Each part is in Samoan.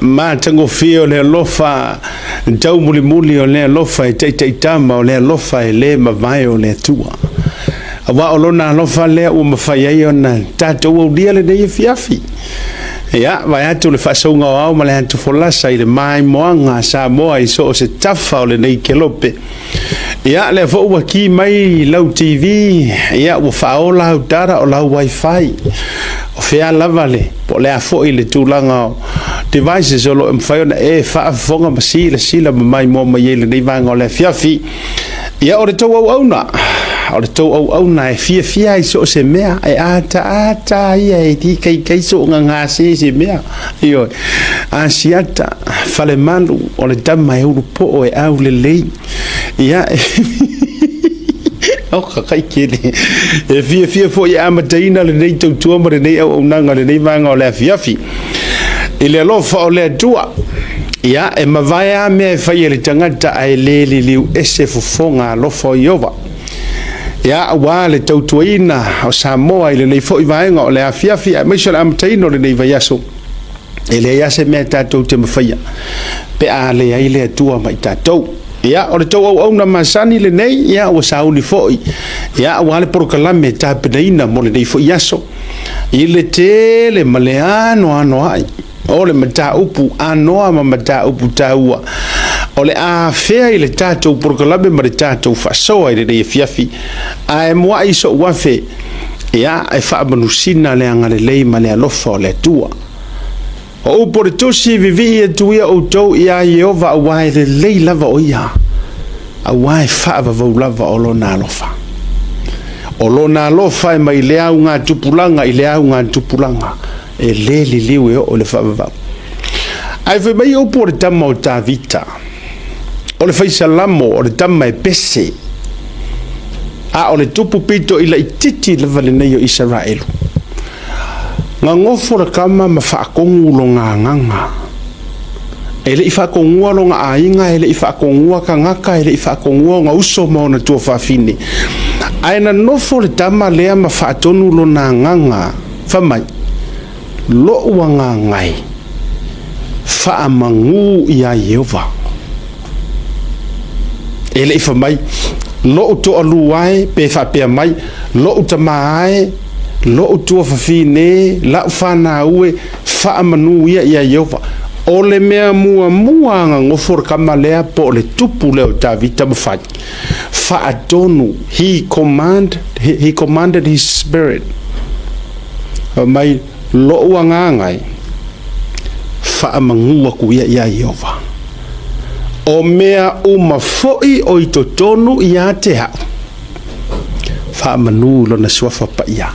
Matagofie o le alofa taumulimuli o le alofa e taitaitama o le alofa e le mavae o le Atua. Aua o lona alofa lea ua mafai ai ona tatou aulia lenei afiafi. Ia, vae atu le faasauga o ao ma le atufolasa i le maimoaga a Samoa i so o se tafa o lenei kelope. Ia, lea foi ua ki mai lau TV, ia, ua faaola au data o lau wifi. O fea lava le, po o le a foi le tulaga o devices o lo o mafai ona e faafofoga ma silasila ma maimoa mai ai i lenei vaega o le afiafi. Ia, o le tou auauna, o le tou auauna e fiafia ai so o se mea, e ataata ia e tikaika so o gagase se mea. Ioe, Asiata, Falemalu, o le tama e ulupoo e aulelei. Ia, o ka kai kele. E fiafia foi e amataina lenei tautua ma lenei auaunaga lenei vaega o le afiafi. I le alofa o le Atua, ia, e mavae a mea e fai e le tagata ae le liliu ese fofoga alofa o Ieova. Ia, aua le tautuaina o Samoa i lenei foi vaega o le afiafi, aemaise o le amataina o lenei vaiaso. E leai lava se mea tatou te mafaia pe a leai le Atua ma i tatou. Ia, o le tou auauna masani lenei, ia, ua sauni foi, ia, aua le polokalame tapenaina mo lenei foi aso. I le tele ma le anoanoai o le mataupu anoa ma mataupu taua o le a afea i le tatou polokalame ma le tatou faasoa i lenei afiafi, ae muai so'u afe, ia, e faamanusina le agalelei ma le alofa o le Atua. O upu o le Tusi, Vivii atu ia outou iā Ieova aua e lelei lava o ia, aua e faavavau lava o lona alofa. O lona alofa e mai le augatupulaga i le augatupulaga, e le liliu e oo i le faavavau. Ae fai mai upu o le tama o Tavita, o le faisalamo, o le tama e pese, a o le tupu pito i laititi lava lenei o Isaraelu. Gagofo le tama ma faatonu lona agaga. E le i faatonua lona aiga, e le i faatonua tagata, e le i faatonua ona uso ma ona tuafafine. Ae na nofo le tama lea ma faatonu lona agaga, fai mai, Lo'u agaga e, faamagū iā Ieova. E le i fai mai, Lo'u toalua e, pe faapea mai, Lo'u tamā e, lo'u tuafafine e, la'u fanau e, faamanū ia iā Ieova. O le mea muamua a gagofo le tama lea po o le tupu lea o Tavita ma fai, faatonu, he command, he commanded his spirit. Fai mai, Lo'u agaga e, faamagū aku ia iā Ieova. O mea uma foi o i totonu iā te a'u, faamanū i lona suafa paia.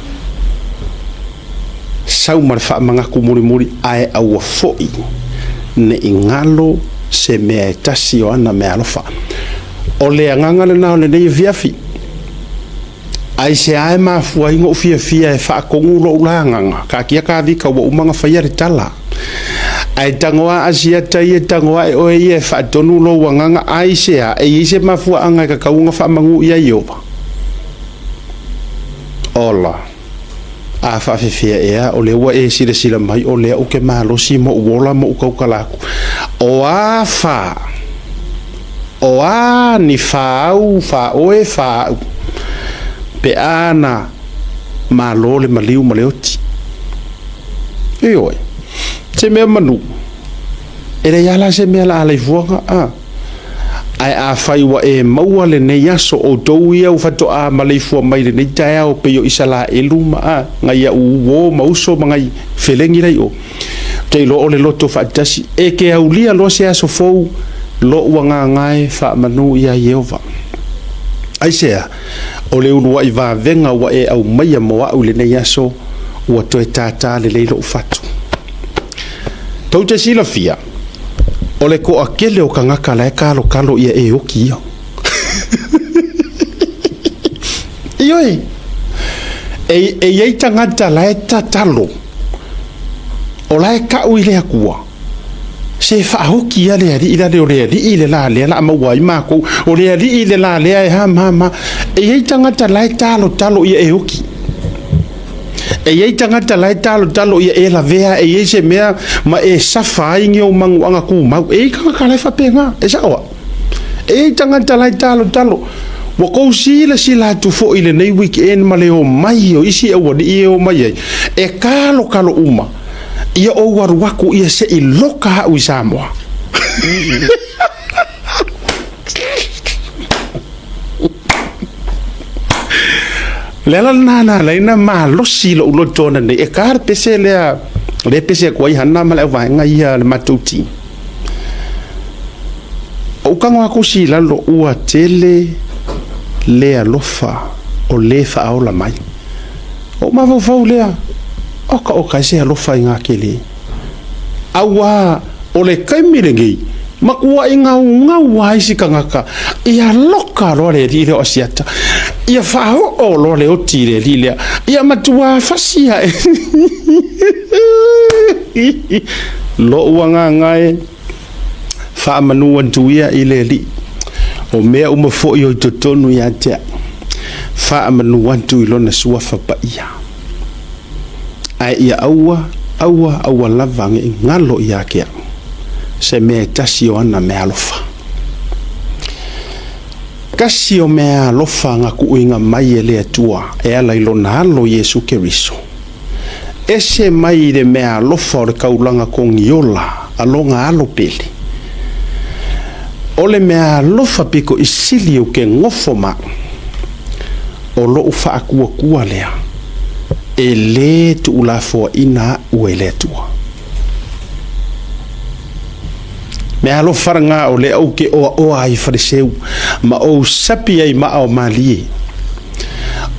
Sau ma le faamanatu mulimuli, ae aua foi ne i galo se mea e tasi o ana meaalofa. O le agaga lena o lenei afiafi. Aisea e mafua ai noʻu fiafia e faatonu loʻu la agaga? Taatia Tavita ua uma ona faia le tala. Ae tago a Asiata ia, tago ae oe ia e faatonu lou agaga. Aisea e i ai se mafuaaga e tatau ona faamanu i ai Ieova? Ola, a faafefea ea, o lea ua e silasila mai, o lea ou te malosi ma ou ola ma ou tautala atu. O a fa? O a ni fāau, fāoe, fāau, pe a na malo le maliu ma le oti. Ioe, se mea manu, e leai lava la se mea la alaifuaga, a. Ae afai ua e maua lenei aso, outou ia ua faatoa maleifua mai lenei taeao pei o Isalaelu ma a, nai au uo ma uso ma nai felegi la i o, Ou te iloa o le loto faatasi e ke aulia loa se aso fou, loʻu agaga e faamanu iā Ieova. Aisea, o le uluai vavega ua e aumaia mo aʻu i lenei aso, ua toe tātā lelei loʻu fatu. Tou te silafia, o le toatele o tagata la e kalokalo ia e oki ia. Ioe, e, e i ai tagata la e tatalo, O la e ka'u i le Atua, se faaoki ia le alii la le o le alii le la lea la a maua ai makou, o le alii le la lea e ha ma ma. E i ai tagata la e talotalo ia e oki. E i ai tagata la e talotalo ia e lavea e i ai se mea ma e safa ai ni ou manuaga tumau. E i ai tagata la e faapena, e sao a? E i ai tagata la e talotalo. Ua tou silasila atu foi i lenei weekend ma le omai o isi aualii e omai ai, e talotalo uma ia ou alu atu ia se i loka au i Samoa. Le ala lena na ala ai ona malosi lou loto ona nei, e ka le pese lea, lea e pese atu ai Hana ma le auvaega ia a le matou team. Ou tago atu si i lalo, ua tele le alofa o le faaola mai. Ou mafaufau lea, oka oka e se alofa i ngā kele. Auā o le taimi lenei, matuai gaugau ai si tagata, ia loka loa le alii lea o Asiata, ia faaoo loa le oti i le alii lea, ia matuā fasi ae. Lou agaga e, faamanu atu ia i le Alii, o mea uma foi o i totonu ia te au, faamanu atu i lona suafa paia. Ae ia aua, aua, aua lava ne i galo ia te au se mea e tasi o ana meaalofa. Tasi o meaalofa na tuuina mai e le Atua e ala i lona Alo Iesu Keriso. Ese mai i le meaalofa o le taulaga togiola a lona alo pele. O le meaalofa pito i sili ou te nofo ma au, o lou faatuatua lea e lē tuulafoaina aʻu e le Atua. Meaalofa lena o lea ou te oaoa ai i Faleseu ma ou sapi ai ma ao malie.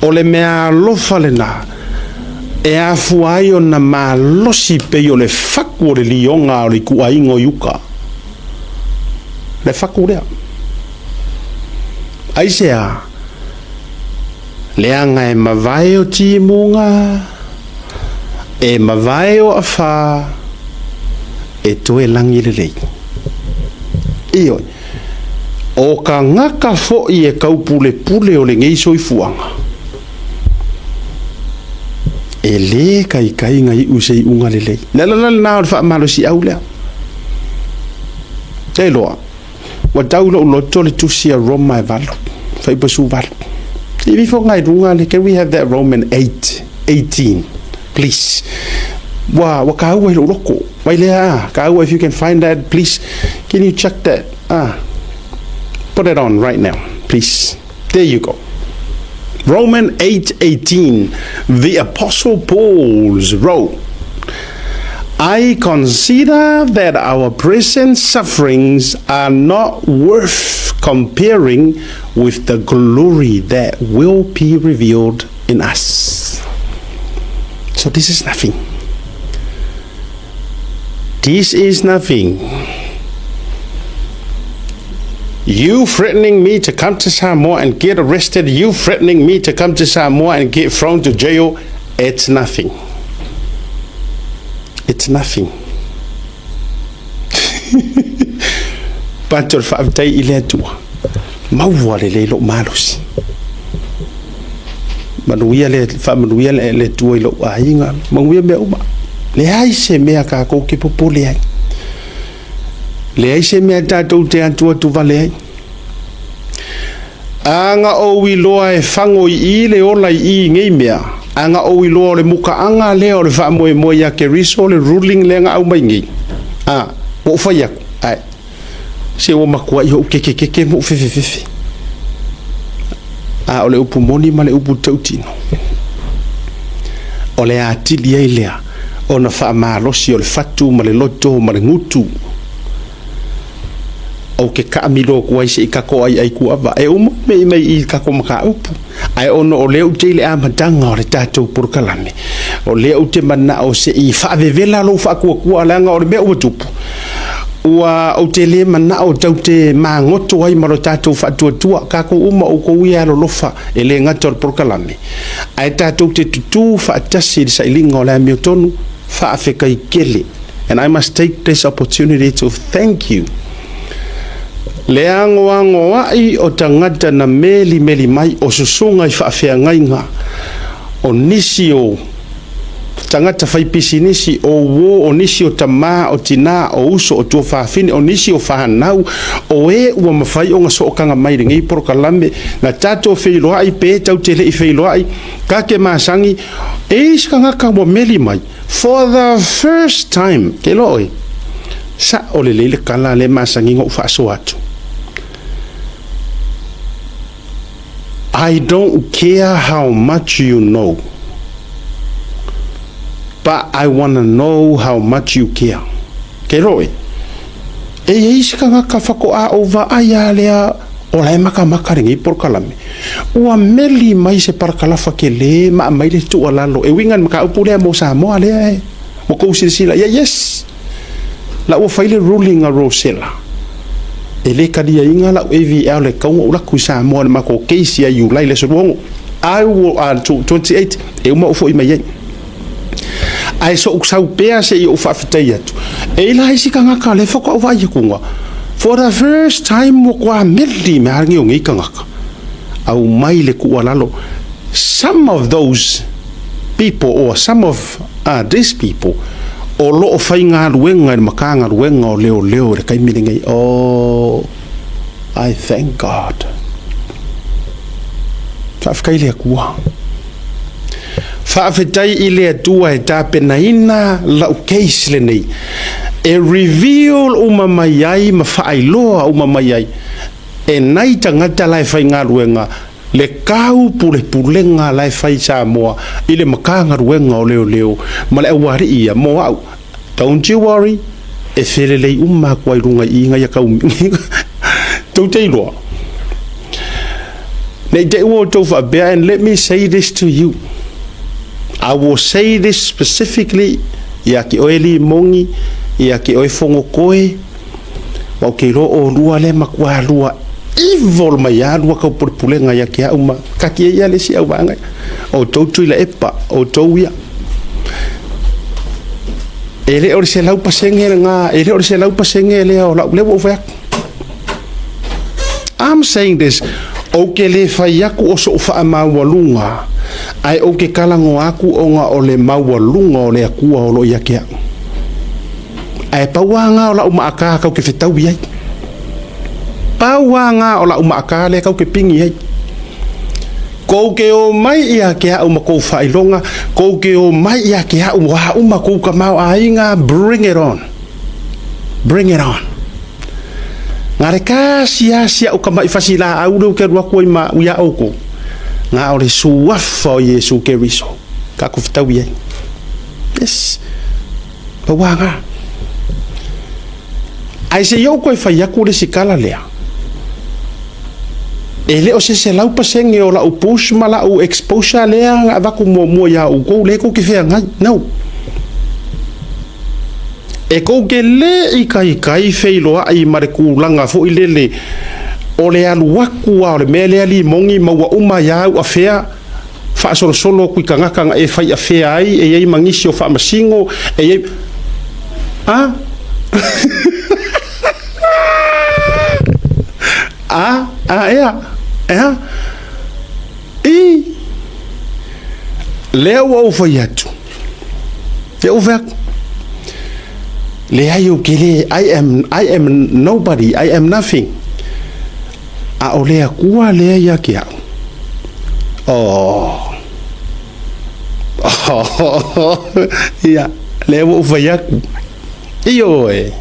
O le meaalofa lena e afua ai ona malosi pei o le fatu o le lioga o le ituaiga o i uta. Le fatu lea. Aisea? Leaga e mavae o timuga, e mavae o afā, e toe lagi lelei. Ioe, o tagata foi e taupulepule o lenei soifuaga, e lē kaikai na iu i se iuga lelei. Le ala la lena o le faamalosiau lea. Te iloa, Ua tau i lou loto le tusi a Roma e valu, faipasu valu. I ifo ngai luga le, can we have that Roman 8, 18, please? Ua, ua kāua i lou loko. Vai lea, ah, kāua, if you can find that, please, can you check that? Ah, put it on right now, please. There you go. Roman 8:18, the Apostle Paul's wrote, I consider that our present sufferings are not worth comparing with the glory that will be revealed in us. So this is nothing. This is nothing. You threatening me to come to Samoa and get arrested, you threatening me to come to Samoa and get thrown to jail, it's nothing. It's nothing. But o le faafetai i le Atua, maua lelei lou malosi. Manuia le, faamanuia le, le Atua i lou aiga, manuia mea uma. Leai se mea tatou te popole ai. Leai se mea tatou te atuatu vale ai. A na ou iloa e fago i i le ola i i i nei mea, a na ou iloa o le mukaaga lea o le faamoemoe ia Keriso le ruling lea na aumai nei, a, ua ou fai atu, ae, se ua matuai ou kekekeke ma ou fefefefe. A o le upu moni ma le upu tautino, o le atili ai lea ona faamalosi o le fatu ma le loto ma le gutu. Ou te taamilo atu ai se i tatou aiai kuava. E uma mei mai i tatou mataupu. Ae ona o lea ou te i le amataga o le tatou polokalame, o lea ou te manao se i faavevela lou faatuatua leaga o le mea ua tupu, ua ou te le manao tatou te magoto ai ma lo tatou faatuatua. Tatou uma outou ia e alolofa, e le gata o le polokalame, ae tatou te tutū faatasi i le sailiga o le amiotonu, faafetai tele. And I must take this opportunity to thank you. Le agoagoa'i o tagata na melimeli mai o susuga i faafeagaiga o nisi o tagata faipisinisi, o uō, o nisi o tamā, o tinā, o uso, o tuafafine, o nisi o fanau, o e ua mafai ona sootaga mai i lenei polokalame, na tatou feiloai pe tatou te le i feiloai, ka te masani, e i ai se tagata ua meli mai, for the first time, ke iloa oe, sao lelei le tala lea e masani ona ou faasoa atu. I don't care how much you know, but I wanna know how much you care. Ke iloa oe, e i ai se tagata faatoa ou vaai lava lea o la e makamaka lenei polokalame. Ua meli mai se parakalafa tele ma aumai le tuualalo e uiga i le mataupu lea mo Samoa lea e ua tou silasila i ai. Yes! La ua fai le ruling a Rosella, e le taliaina lau AVL e tatau ona ou alu atu i Samoa i le matou case ia Iulai le aso 26, I will, 28, e uma ou foi mai ai. Ae so'u sau pea se i ou faafetai atu, e i la isi tagata lea faatoa ou vaai atu for the first time ua toa meli mai lava lenei o nei tagata, aumai le tuualalo. Some of those people or some of these people o lo o faigaluega i le Matagaluega o Leoleo i le taimi lenei. Oh, I thank God. Faafetai i le Atua. Faafetai i le Atua e tapenaina lau case lenei e reveal uma mai ai ma faailoa uma mai ai e nai tagata la e faigaluega le tau pulepulega la e fai i Samoa i le Matagaluega o Leoleo ma le aualii ia mo au. Don't you worry, e felelei uma atu ai luga i i nai tau tou te iloa. Nei te ua outou faapea, and let me say this to you. I will say this specifically ia te oe Limogi, ia te oe Fonotoe, Aua ou te iloa olua lea matua lua evil mai lava lua tau pulepulega ia te au ma kati ai ia le isi auvaega. Outou Tuilaepa, outou ia. E le o le 100% lena, e le o le 100% lea o lau, lea ua ou fai atu. I'm saying this, ou te le fai atu o so'u faamaualuga, ae ou te talanoa atu ona o le maualuga o le Atua o lo o ia te au. Ae pau lava lena o lau maata kau te fetau i ai. Pau lava lena o lau maata lea kau te pigi ai. Kou te o mai ia te au ma kou faailoga, kou te o mai ia te au o a uma kou tamaoaiga, bring it on. Bring it on. Na le kasi lava si au tama'i fasilaau lea ou te alu atu ai ma au iā oukou, na o le Suafa o Iesu Keriso tatou fetau i ai. Yes. Pau lava lena. Ae se i ou toe fai atu le isi tala lea, e le o se 100% o lau push ma lau exposure lea na avatu muamua iā outou lea tou te feagai. No. E tou te le ikaika feiloai ma le tulaga foi lele o le alu atu lava o le mea lea limogi ma ua uma ai lava au afea faasolosolo atu i tagata na e fai afea ai, e i ai ma nisi o faamasino, e i ai... A? A? A ea? Ea? I? Lea ua ou fai atu. Lea ua fai atu. Leai ou te le, I am nobody, I am nothing. A o le Akua lea ia te au. Oh. Oh. Ia, lea ua ou fai atu. Ioe.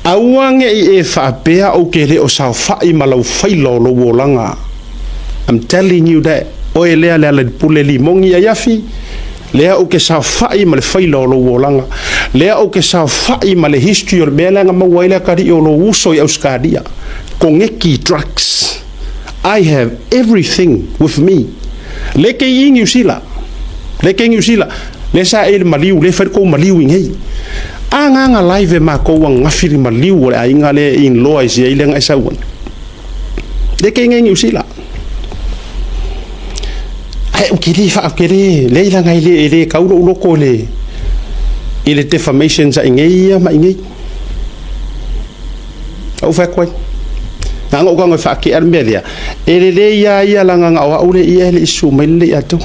Aua ne i e faapea ou te le o saofai ma lau faila o lou olaga. I'm telling you that. Oe lea le Alailipule Limogi Aiafi, Lea ou te saofai ma le faila o lou olaga. Lea ou te saofai ma le history o le mea lea na maua ai le atalii o lou uso i Ausetalia. Koneki drugs. I have everything with me. Le ke i Niu Sila. Le ke i Niu Sila. Le sa e i le maliu, le fai le kou maliu i nei. A nga nga live e makou ananafi le maliu o le aiga lea e in-law ai sia i le nga e sau ai. Le ke i Niu Sila. Ae ou te le faa, te le, leai leaga e le, e le tau lou loto i le, i le defamation sa i nei ia ma i nei. Ou fai atu ai. Na ona ou tago e faatea le mea lea, e lelei lava ia leaga na o au le ia e le i susu mai le ia tou.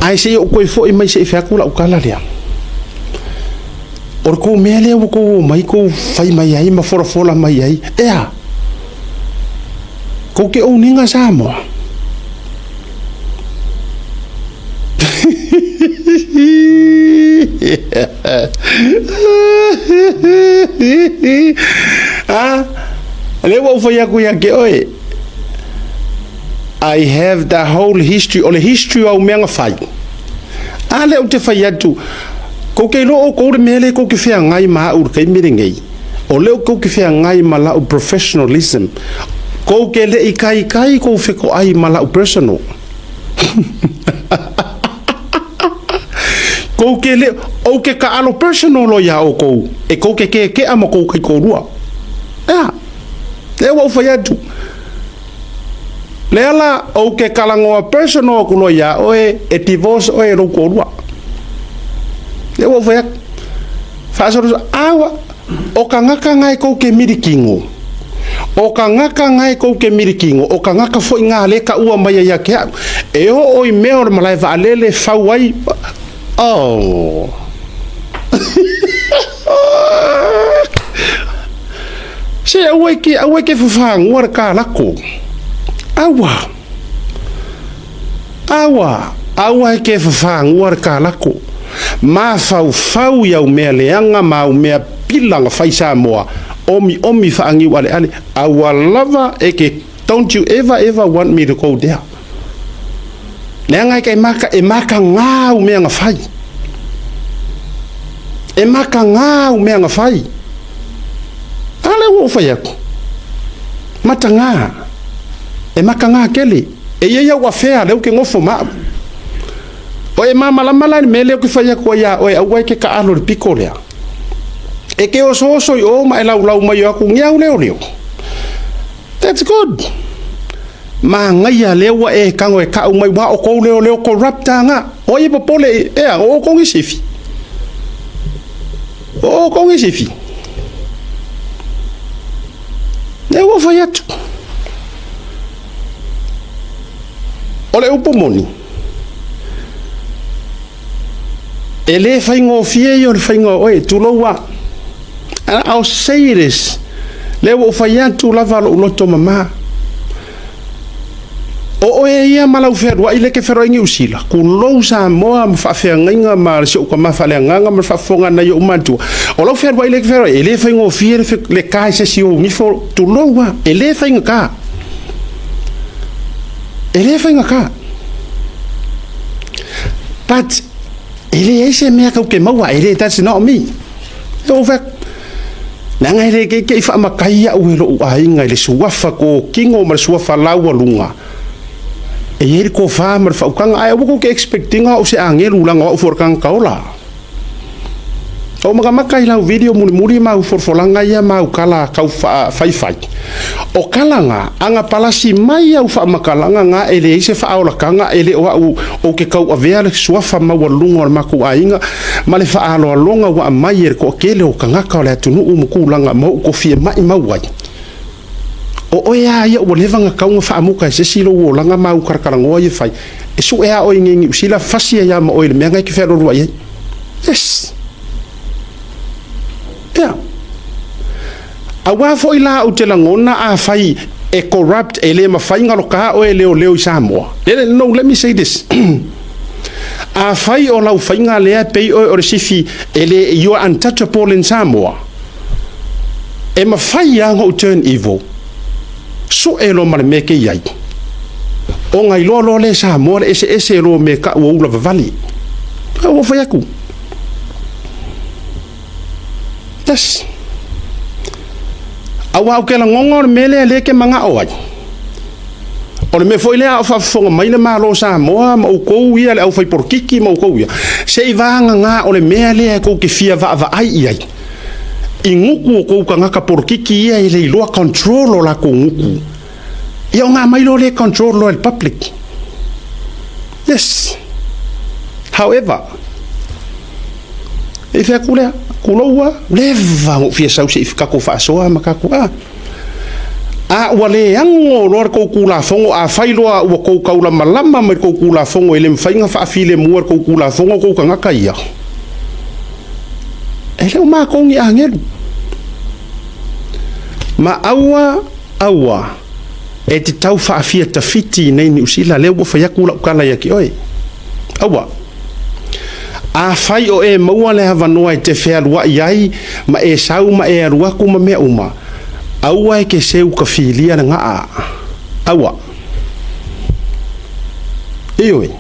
Ae se i ou toe foi mai se i fai atu lau tala lea. O le tou mea lea ua tou omai tou fai mai ai ma folafola mai ai, e a? Tou te own ina Samoa. A, lea ua ou fai atu ia te oe. I have the whole history, o le history o au mea na fai. A lea ou te fai atu, kou te iloa outou le mea lea kou te feagai ma au i le taimi lenei. O lea kou te feagai ma lau professionalism. Kou te le i taitai kou fetoai ma lau personal. Kou te le, ou te taalo personal loa iā outou, e kou te keke'a ma kou taitoalua. Ea, lea ua ou fai atu. Leala, ou ke talanoa personal aku loa iā oe, e divorce oe e lou toalua. Lea ua ou fai atu. Faasolo, aua, o tagata na e tou te milikino, o tagata na e tou te milikino, o tagata foi na lea e taua mai ai ia te au. E oo i mea o le malae vaalele e fau ai, oh. Se aua e ke, aua e ke fafāgua le kalako. Aua. Aua, aua e ke fafāgua le kalako. Mafaufau i au mea leaga ma au mea pila na fai Samoa, omiomi faaniu aleale, aua lava e ke, don't you ever ever want me to go there. Leaga e maka, e makagā au mea na fai. E makagā au mea na fai. A lea ua ou fai atu. Matagā. E makagā tele. E i ai au afea lea ou te nofo ma au. O e malamalama la i le mea lea ou te fai atu ai iā oe, aua e te taalo i le pito lea. E te osooso i o ma e laulau mai o atu ni au leoleo. That's good. Manaia lea ua e tago e kau mai wa o kou leoleo corrupt aga. O ai e popole i, ea, o oukou ni sifi. O oukou ni sifi. Lea ua fai atu. O le upu moni, e le faigofie ia o le faiga o oe, tulou a. And I'll say this, lea ua ou fai atu lava lou loto mama. O oe ia ma lau fealuai lea e te fealuai i Niu Sila, tulou Samoa ma faafeagaiga ma si ou tama faaleagaga ma le faafofoga a nai ou matua. O lau fealuai lea e te fealuai, e le faigofie le, le ka i se isi ou nifo, tulou a, e le faigata. E le faigata. But, e leai se mea kau te maua, e le, that's not me. E ou fai atu, leaga e le keikei faamatai au e lou aiga i le suafa kokino ma le suafa laualuga, e i ai le tofa ma le faautaga, ae aua tou te expect ina o au se agelu leaga o au foi o le tagata ola. Ou makamaka i lau video mulimuli ma au folafolaga ia ma au tala tau faafaifai. O tala na, ana palasi mai au faamatalaga na e leai se faaolataga e le o au ou te tauavea le suafa maualuluga o le matou aiga ma le faaaloaloga ua aumai e le toatele o tagata o le atunuu ma tulaga ma ou tofia maimau ai. O oe a ia ua leva na tau na faamuta e se isi lou olaga ma au talatalanoa ia fai, e sue a oe i nei Niu Sila fasi ai a ma oe i le mea na e te fealualuai ai. Yes. Yeah. Aua foi la ou te lagona afai e corrupt e le mafai na loka oe e leoleo i Samoa. No, let me say this. Afai o lau faiga lea pei oe o le sifi e le, you are untouchable in Samoa. E mafai lava ona ou turn evil. Sue loa ma le mea ke i ai. Ona iloa loa lea e Samoa le eseese loa o mea e tau o ula vavali. Ua ou fai atu. Yes. Aua ou te lagona o le mea lea lea e te manao ai. O le mea foi lea a o faafofoga mai le Malo o Samoa ma outou ia le aufaipolitiki ma outou ia, se i vagana o le mea lea e tou te fia vaavaai i ai i gutu o tou tagata polokiki ia e le iloa control o latou gutu. Ia ona aumai loa lea e control loa e le public. Yes. However, e fai atu lea, tulou lava, leva ona ou fia sau se i tatou faasoa ma tatou, ah. A ua le ago loa le tou Tulafono, afai loa ua tou taulamalama mai le tou Tulafono e le mafai ona faafilemu e le tou Tulafono tou tagata ia, e le o matou ni agelu. Ma aua, aua e te tau faafia tafiti i nei Niu Sila, lea ua fai atu lau tala ia te oe. Aua. Afai o e maua le avanoa e te fealuai ai ma e sau ma e alu atu ma mea uma, aua e te seu tafilia le gaa. Aua. Ioe.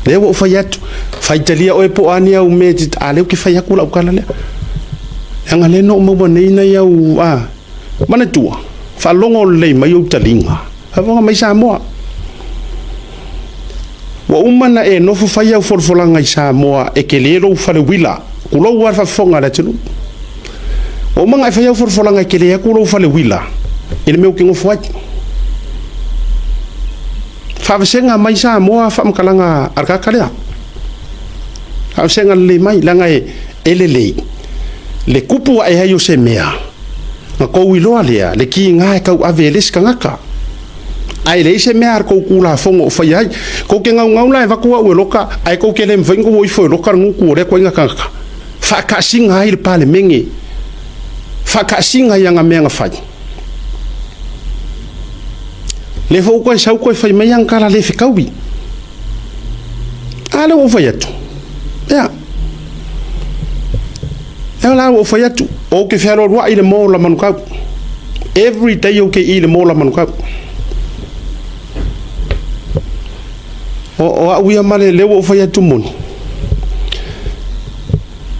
Lea ua ou fai atu, faitalia oe po o a ni au mea e te, a lea ou te fai atu lau tala lea. Leaga lea na ou maua nei nai au, a, manatua, faalogo lelei mai ou taliga. Faafofoga mai Samoa. Ua uma ona e nofo fai au folafolaga i Samoa e tele lou fale uila, tulou lava le faafofoga a le atunuu. Ua uma ona e fai au folafolaga e tele atu lou fale uila i le mea ou te nofo ai. Faavasega mai Samoa faamatalaga a le tagata lea. Faavasega lelei mai, leaga e lelei le tupu ae ai o se mea, na tou iloa lea le kiga e tauave e le isi tagata. Ae leai se mea a le tou Tulafono o faia ai. Tou te naunau la e avatu au e loka, ae tou te le mafai ona tou o ifo e loka le gutu o lea ituaiga tagata. Faataasiga ai le Palemene, faataasiga i ana mea na fai. Lea foi ua toe sau toe fai mai ana tala le fetaui. A lea ua ou fai atu. Ia. Ea la ua ou fai atu, ou te fealualuai i le mall a Manukau. Every day ou te i le mall a Manukau. O, o au ia ma le, lea ua ou fai atu moni.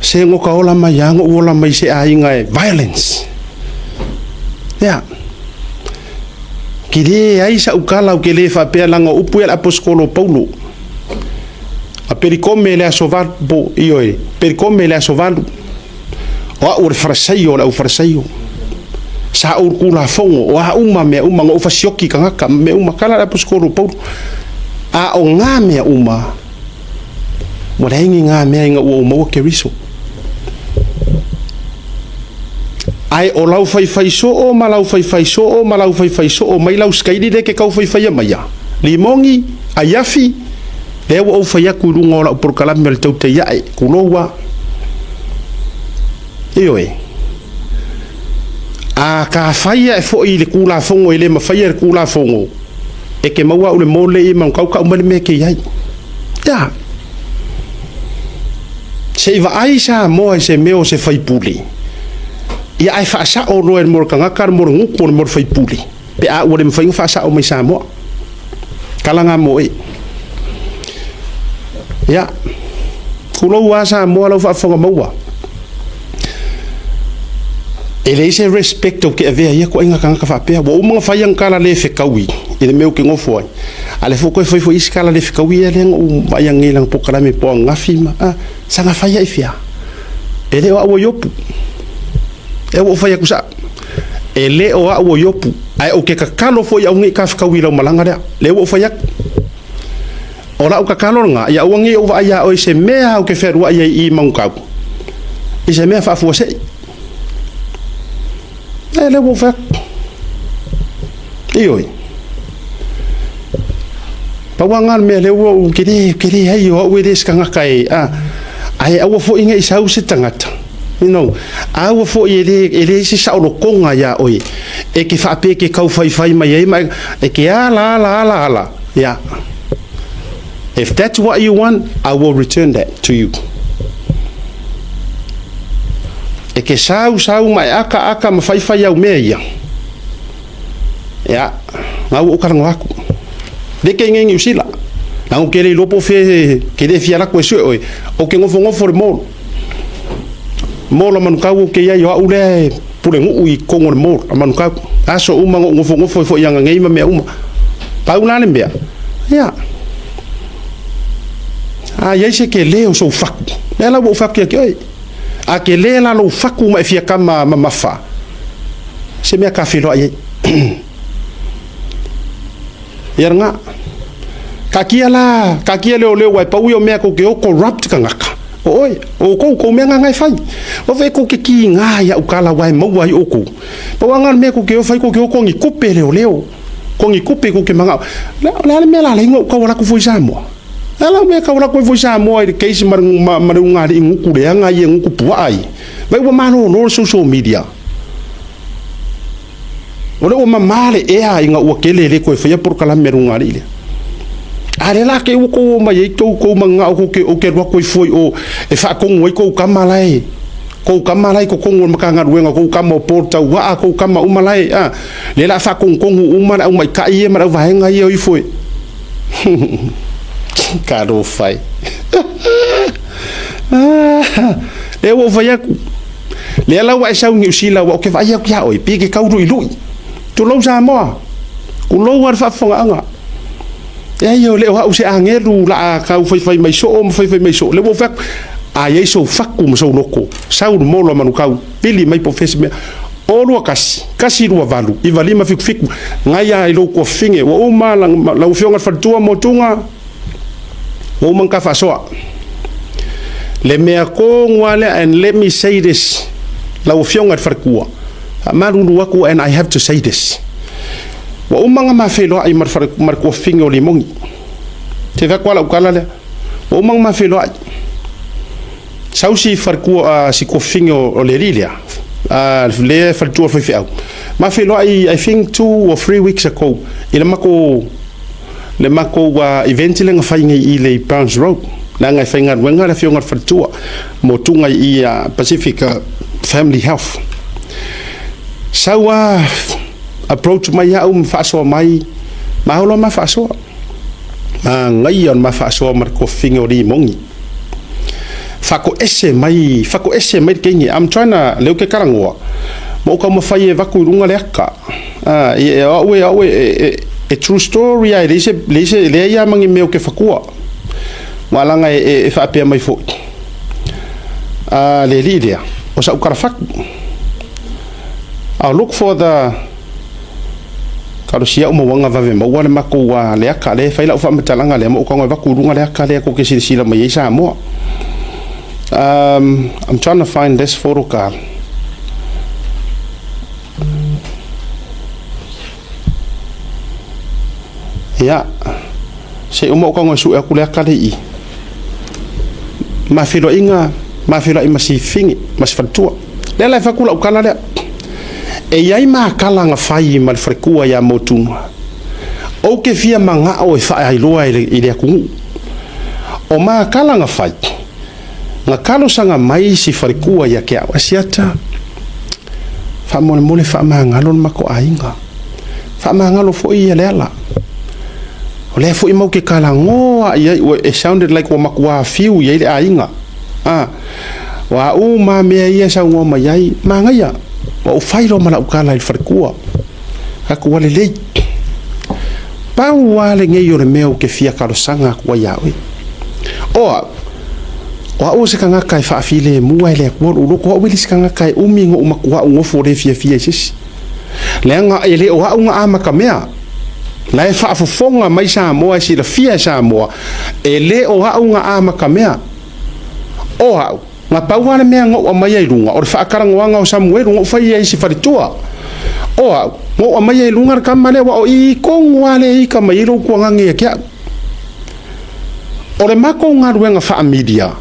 Se goka ola mai a, go'u ola mai se aiga e violence. Ia. Ke le ai sa'u tala ou te le faapea leaga o upu ia a le Aposetolo o Paulo. A pelikome i le aso valu, po, ioe, pelikome i le aso valu. O a'u o le Farasaio o le au Farasaio. Sa ou Tulafono, o a uma mea uma, na ou fasioki tagata ma mea uma, tala a le Aposetolo o Paulo. A o ngā mea uma, Ua leai ni ngā mea ina ua ou maua Keriso. Ae o lau faifai soo ma lau faifai soo ma lau faifai soo mai lau sikaili lea e te tau faifaia maia, limogi, aiafi, lea ua ou fai atu i luga o lau polokalame o le tautai ae, tulou a. Ioe. A ka fai ae foi i le Tulafono e le mafaia e le Tulafono, e te maua au le mole i Manukau kau mai le mea e te i ai. Ia. Se i vaai Samoa i se mea o se faipule. Ia ae faasao loa e le mea o le tagata le mea o le gutu o le mea o le faipule pe a ua le mafai ona faasao mai Samoa. Tala nga mo e. Ia. Tulou lava Samoa lau faafofoga maua. E leai se respect ou te avea i ia ituaiga tagata faapea. Ua uma ona fai ana tala le fetaui i le mea ou te nofo ai. A lea foi ua toe fai foi isi tala le fetaui ia lea na ou vaai ane i lana polokalame po o ananafi ma, a, saga fai ai fea? E le o au o Iopu. Ea ua ou fai atu sao. E le o au o Iopu, ae ou te tatalo foi aua ne i ta fetaui i lau malaga lea. Lea ua ou fai atu. O lau tatalo lena, ia aua ne i ou vaai iā oe i se mea ou te fealuai ai i i Manukau, i se mea faafuasei. E lea ua ou fai atu. Ioe. Pau lava lena o le mea lea ua ou tele, tele ai o au e le se tagata e, a, ae aua foi ne i sau se tagata, you know, aua foi e le, e leai se saolotoga iā oe e te faapea e te tau faifai mai ai ma e te ala ala ala ala, yeah. If that's what you want, I will return that to you. E ke sau sau ma e aka aka ma faifai au mea ia. Ia, ngau o karango aku. Le ke ngengi usila. Nango ke le iloa po fe ke le fia laku e sue oe. O ke ngofo ngofo le molo. Molo manukau o ke iai o au lea e pule nguu i kongo le molo a manukau. Aso uma ngo ngofo ngofo e fo ianga ngei ma mea uma. Pau la le mea. Ia. A iai se ke le o sou faku. Lea la ua ou faku ia ke oe. A ke le la lou faku ma e fia kama mamafa. Se mea ka feiloai ai. Ia lena. Taatia la, taatia leoleo aua e pau ia o mea tou te o corrupt tagata. O oe, o oukou kou mea gaga e fai. Ua fai kou ke kiga i au kala aua e maua ai oukou. Pau lava lena o le mea kou ke o fai, kou ke o kogi kupe leoleo. Kogi kupe kou ke magao. O le a le mea la alai ona ou tau alu atu fua i Samoa? O le a la mea e tau alu atu ai fua i Samoa i le case ma le ulugalii gutu leaga ia, gutu puaa ia? Vaai ua malolo le social media. O lea ua mama le ea ina ua tele e le toe faia polokalame a le ulugalii lea. A lea la te i ua tou omai ai tou tou manao tou te ou te alu atu ai fua i o e faatonu ai tou tama la e tou tama la e i totonu o le Matagaluega, tou tama o Paul Tauaa, tou tama uma la e a lea la a faatonutonu uma le aumaitai ia ma le auvaega ia o ifo e Talofa e. Lea ua ou fai atu. Lea la ua e sau i Niu Sila aua ou te vaai atu ia oe, pei e te tau luilui. Tulou Samoa, tulou lava le faafofogaaga. Leai e le o au se agelu la a tau faifai mai soo ma faifai mai soo. Lea ua ou fai atu, a i ai sou fatu ma sou loto, sau le molo a Manukau, pili mai po o fea se mea. O lua kasi, kasi lua valu, iva lima fitu fitu, gai lava i lou tuafafine, ua uma lau Afioga i le Faletua Motuga, Ua uma ona ta faasoa. Le mea tonu lava lea, and let me say this, lau Afioga i le Faletua, faamalulu atu and I have to say this. Ua uma ona ma feiloai ma le, ma le tuafafine o Limoni. Se fai atu lava lau tala lea. Ua uma ona ma feiloai. Sau si faletua, si tuafafine o le alii lea, lea e faletua o le faifeau. Ma feiloai, I think 2 or 3 weeks ago, i le matou le matou event lea na fai nei i le Burns Road, leaga e faigaluega le afioga i le faletua mo tuga i Pacific Family Health. Sau a approach mai au ma faasoa mai, ma olo ma faasoa. Manaia o le ma faasoa ma le tuafafine o Limoni. Faatoese mai, faatoese mai le teine. I'm trying to, lea ou te talanoa, ma ou taumafai e avatu i luga le ata. O au e, au e, e true story lava, e leai se, leai se, leai lava ma ni mea ou te fatua. Aua leaga e faapea mai foi, le alii lea, o sau talafatu. I'll look for the Talosia au mauaga vave maua le matou le ata lea e fai lau faamatalaga lea ma ou tago e avatu i luga le ata lea tou te silasila mai ai Samoa. I'm trying to find this photo card. Ia, se i uma ou tago e sue atu le ata lea i i. Ma feiloaiga, ma feiloai ma si fine, ma si faletua. Lea la e fai atu lau tala lea. E i ai matala na fai ma le faletua ia Motuma. Ou te fia manao e faailoa i le atunuu. O matala na fai, na talosaga mai si faletua ia te au, Asiata, faamolemole faamagalo le matou aiga. Faamagalo foi ia Leala. O lea foi mau te talanoa i ai, it sounded like ua matua fiu i ai le aiga. Ua uma mea ia e saunoa mai ai, manaia, ua ou fai loa ma lau tala i le faletua, atu ua lelei. Pau lava lenei o le mea ou te fia talosaga atu ai ia oe. O au, o au o se tagata e faafilemu lava e le Atua lou loto, o au e le isi tagata e umi ona ou matuaʻu nofo le fiafia i se isi. Leaga e le o au na amata mea. La e faafofoga mai Samoa e silafia e Samoa, e le o au na amata mea. O au, na pau lava le mea na ou aumaia i luga, o le faatalanoaga o Samuelu na ou faia i si faletua. O au, na ou aumaia i luga le tama lea, aua o i tonu lava lea e ika mai ai lou tuagage ia te au. O le matou galuega faa-media,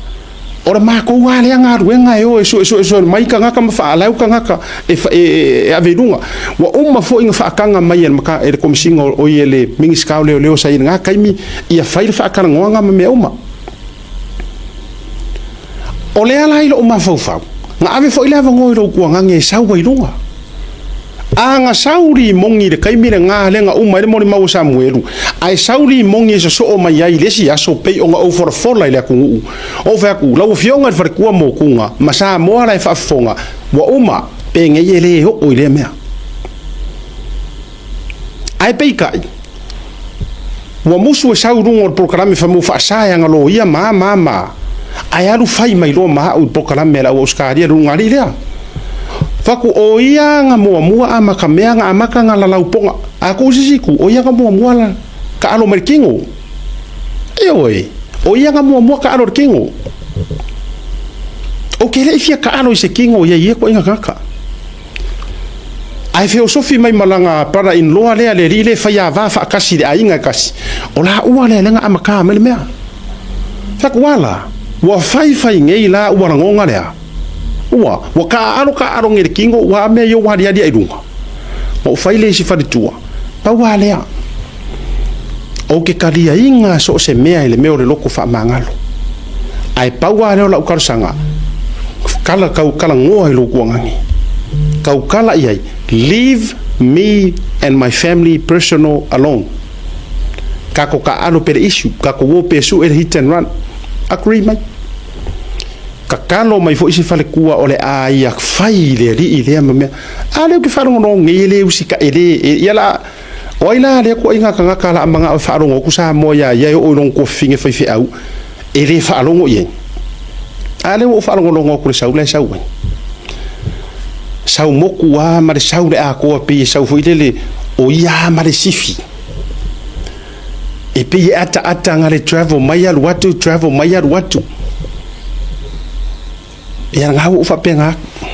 o le matou lava lea galuega e o e suesuesue mai tagata ma faalau tagata e ave i luga. Ua uma foi ona faataga mai e le Komesina o i e le Minisita o Leoleo sa i ai i lena taimi ia fai le faatalanoaga ma mea uma. O lea la i lou mafaufau, na ave foi le avanoa i lou tuagage e sau ai i luga. A na sau limoni i le taimi lena lea na uma ai le molimau a Samuelu, ae sau limoni e sosoo mai ai i le isi aso pei ona ou folafola i le atunuu. Ou fai atu, lau Afioga i le Faletua Motuga ma Samoa la e faafofoga, ua uma, penei e le oo i lea mea. Ae peitai, ua musu e sau i luga o le polokalame fai mai ua faasa e ana loia ma ma ma, ae alu fai mai loa ma au i le polokalame a le au Ausetalia i le ulugalii lea. Fai atu, o ia na muamua amata mea na amata na lalau poga. A tuu i se isi itu, o ia na muamua la taalo mai le tino. Ioe, o ia na muamua taalo i le tino. Ou te le i fia taalo i se tino i ai ia ituaiga tagata. Ae feosofi mai ma lana brother in law lea, le alii lea e faiava faatasi i le aiga e tasi, o laua lea lea na amata mai le mea. Fai atu, Ua la, ua faifai nei la ua lagona lea. Ua, ua taaalo taaalo nei i le tino, ua a mea ia ua aliali ae i luga. Na ou fai lea i si faletua, pau lava lea. Ou te taliaina so o se mea i le mea o le loto faamagalo. Ae pau lava lea o lau talosaga, kala, tau talanoa i lou tuagani. Tautala i ai, leave me and my family personal alone. Tatou taaalo pea le issue, tatou o pea e sue le hit and run. Agree mai. Tatalo mai foi si faletua o le a ia fai i le alii lea ma mea. A lea ou te faalogologo nei e le usita, e le, e, ia la, o ai la lea ituaiga tagata la a manao e faalogo atu Samoa iā ia e oo i lona tuafafine faifeau e le faalogo i ai. A lea ua ou faalogologo atu i le sau la e sau ai. Sau motu lava ma le sau le atoa pei e sau foi lele o ia lava ma le sifi. E pei e ataata na le travel mai alu atu, travel mai alu atu. Ia na ua ou faapena atu.